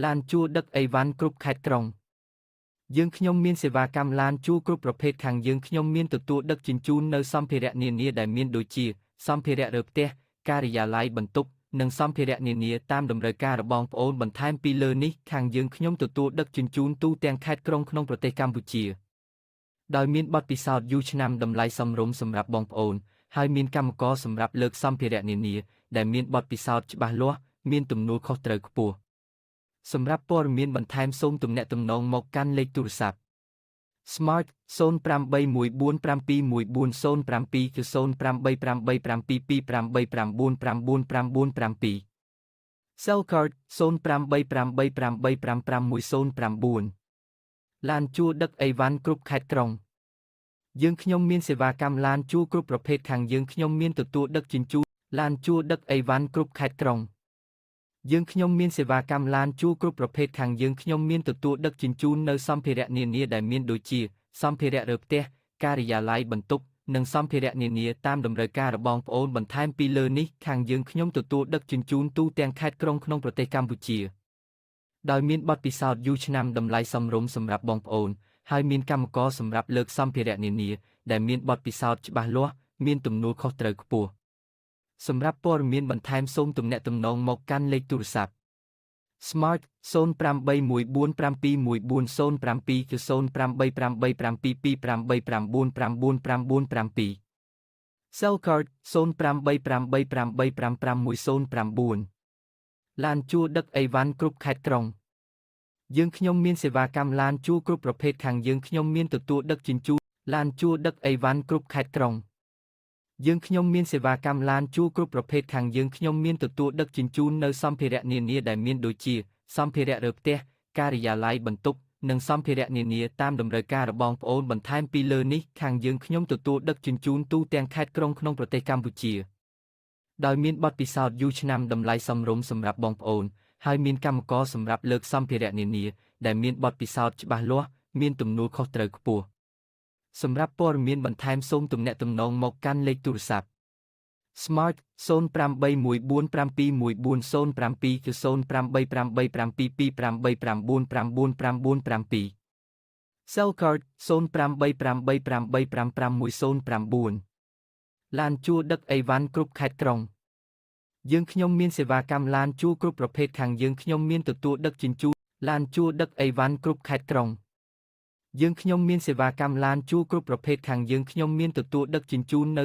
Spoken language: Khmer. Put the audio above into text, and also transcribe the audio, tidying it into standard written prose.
ឡានជួលដឹកអីវ៉ាន់គ្រប់ខេត្តក្រុងយើងខ្ញុំមានសេវាកម្មឡានជួលគ្រប់ប្រភេទខាងយើងខ្ញុំមានទទួលដឹកជញ្ជូននៅសម្ភារៈនានាដែលមានដូចជាសម្ភារៈរើផ្ទះការិយាល័យបន្ទប់និងសម្ភារៈនានាតាមតម្រូវការរបស់បងប្អូនបន្ថែមពីលើនេះខាងយើងខ្ញុំទទួលដឹកជញ្ជូនទូទាំងខេត្តក្រុងក្នុងប្រទេសកម្ពុជាដោយមានបទពិសោធន៍យូរឆ្នាំតម្លៃសមរម្យសម្រាប់បងប្អូនហើយមានកម្មករសម្រាប់លើកសម្ភារៈនានាដែលមានបទពិសោធន៍ច្បាស់លាស់មានទំនួលខុសត្រូវខ្ពស់សម្រាប់ព័ត៌មានបន្ថែមសូមទំនាក់ទំនងមកកាន់លេខទូរស័ព្ទ Smart 0814711407 088872899997 Cellcard 0888855109ឡានជួលដឹកអីវ៉ាន់គ្រប់ខេត្តក្រុងយើងខ្ញុំមានសេវាកម្មឡានជួលគ្រប់ប្រភេទខាងយើងខ្ញុំមានទទួលដឹកជញ្ជូនឡានជួលដឹកអីវ៉ាន់គ្រប់ខេត្តក្រុងយើងខ្ញុំមានសេវាកម្មឡានជួលគ្រប់ប្រភេទខាងយើងខ្ញុំមានទទួលដឹកជញ្ជូននៅសម្ភារៈនានាដែលមានដូចជាសម្ភារៈរើផ្ទះការិយាល័យបន្ទប់និងសម្ភារៈនានាតាមតម្រូវការរបស់បងប្អូនបន្ថែមពីលើនេះខាងយើងខ្ញុំទទួលដឹកជញ្ជូនទូទាំងខេត្តក្រុងក្នុងប្រទេសកម្ពុជាដោយមានបទពិសោធន៍យូរឆ្នាំតម្លៃសមរម្យសម្រាប់បងប្អូនហើយមានកម្មករសម្រាប់លើកសម្ភារៈនានាដែលមានបទពិសោធន៍ច្បាស់លាស់មានទំនួលខុសត្រូវខ្ពស់សម្រាប់ព័ត៌មានបន្ថែមសូមទំនាក់ទំនងមកកាន់លេខទូរស័ព្ទ Smart 0814711407 088872899997 Cellcard 0888855109ឡានជួលដឹកអីវ៉ាន់គ្រប់ខេត្តក្រុងយើងខ្ញុំមានសេវាកម្មឡានជួលគ្រប់ប្រភេទខាងយើងខ្ញុំមានទទួលដឹកជញ្ជូនឡានជួលដឹកអីវ៉ាន់គ្រប់ខេត្តក្រុងយើងខ្ញុំមានសេវាកម្មឡានជួលគ្រប់ប្រភេទខាងយើងខ្ញុំមានទទួលដឹកជញ្ជូននៅសម្ភារៈនានាដែលមានដូចជាសម្ភារៈរើផ្ទះការិយាល័យបន្ទប់និងសម្ភារៈនានាតាមតម្រូវការរបស់បងប្អូនបន្ថែមពីលើនេះខាងយើងខ្ញុំទទួលដឹកជញ្ជូនទូទាំងខេត្តក្រុងក្នុងប្រទេសកម្ពុជាដោយមានបទពិសោធន៍យូរឆ្នាំតម្លៃសមរម្យសម្រាប់បងប្អូនហើយមានកម្មករសម្រាប់លើកសម្ភារៈនានាដែលមានបទពិសោធន៍ច្បាស់លាស់មានទំនួលខុសត្រូវខ្ពស់សម្រាប់ព័ត៌មានបន្ថែមសូមទំនាក់ទំនងមកកាន់លេខទូរស័ព្ទ Smart 0814711407 088872899997 Cellcard 0888855109ឡានជួលដឹកអីវ៉ាន់គ្រប់ខេត្តក្រុងយើងខ្ញុំមានសេវាកម្មឡានជួលគ្រប់ប្រភេទខាងយើងខ្ញុំមានទទួលដឹកជញ្ជូនឡានជួលដឹកអីវ៉ាន់គ្រប់ខេត្តក្រុងយើងខ្ញុំមានសេវាកម្មឡានជួលគ្រប់ប្រភេទខាងយើងខ្ញុំមានទទួលដឹកជញ្ជូននៅ